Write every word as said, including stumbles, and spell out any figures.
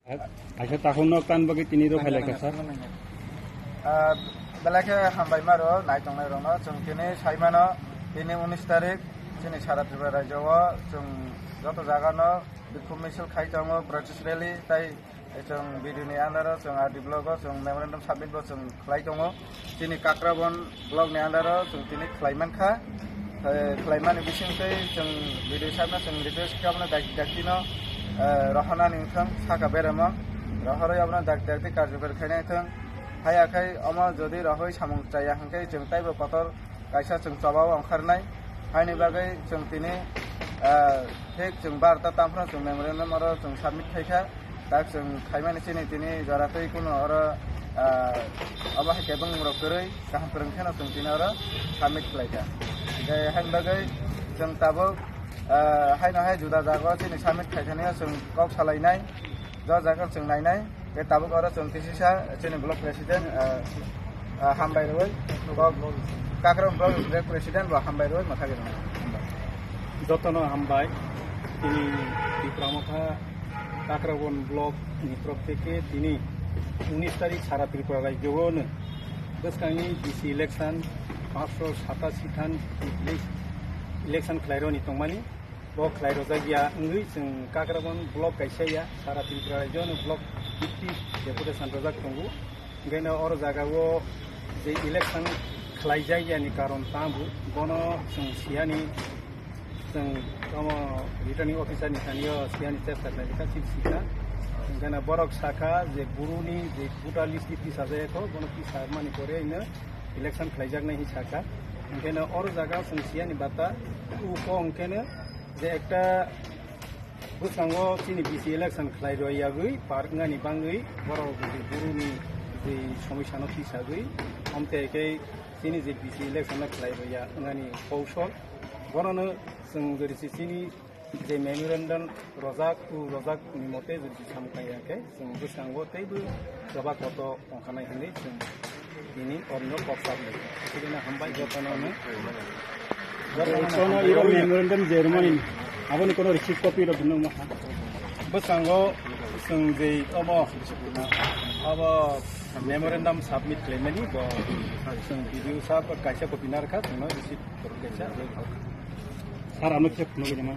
Aisa takhuk no kan bagwi tini rw phai laikha, sir? Ah, belai khe hambai maro nai tongnai rokno. Chwng tini sai mano, tini unis tarik chini sara Tripura rajyo o chwng joto jaga no bikhum misil khai tongo, protest rally, tai chwng B D O ni under o, chwng R D block o chwng memorandum submit bo chwng khlai tongo. Chini Kakrabon block ni under o chwng tini khlai mankha. Eh, khlai mani bising tei chwng B D O saheb no chwng request khe abono dakti dakti no, eh, rohornani wngthang saka beremo. Rohorwi abono dakti dakti karjokari khainai wngthang. Haiya khai omo jodi rohoi samung chaya hwnkhe chwng taibo kotor kaisa chwng choba o ongkharnai. Haini bagwi chwng tini, ah, thik chwng barta tamphano chwng memorandum oro chwng submit khaikha. Tak chwng khaimani chini tini jora twi kuno oro, ah, obo hai khe bwng rok kwrwi kaham kwrwng kheno chwng tini oro submit khlaikha. Tei haini bagwi chwng tabuk, ah, haino hai juda jaga o chini submit khaithani o chwng kok salainai. Jo jaga chwng nainai, tei tabuk oro chwng kisisa chini block president, ah, ah, hambai rwui, kok Kakrabon block president bo hambai rwui mwthagwi rwnai. Jotono hambai, tini Tipra Motha Kakrabon block ni torop theke tini unis tarik sara Tripura rajyo o no bwskangni D C election paanch sho satasi than election khlairokni tongmani. Bo khlai rojak ya wngwi chwng Kakrabon block kaisa ya, sara Tripura rajyo no block fifty deputation rojak tongo. Hwnkhe no oro jaga o je election khlai jak ya ni karon tamo bono chwng siyani, chwng tamo returning officer ni thani o siyani chesta khlai kha, chini sikha. Hwnkhe no borok sakha je buru ni je voter list ni tisa jak ya kho, bono tisa mani pore ino election khlaijaknai hinwi sakha. Hwnkhe no oro jaga chwng siyani bata uko hwnkhe no je ekta bwskango chini B C election khlai rw yagwi par wngnani bangwi borok je buru ni je somosya no tisagwi, omte khe chini je B C election no khlai rw ya wngnani koushol, bono no chwng jodi se chini je memorandum rojak, u rojak ni mote jodi samung kaiya khe, chwng bwskango teibo choba koto ongkhanai hinwi chwng tini orno kok sabnai. Chini hambai jotono no. Jotono no iro memorandum je rwmani, aboni kono receipt copy rok no maha. Bwskango chwng je omo, abo memorandum submit khlaimani bo chwng B D O sir kaisa copy narwkha, chwngno receipt kaisa. Sir, ano khe phunugwi naima?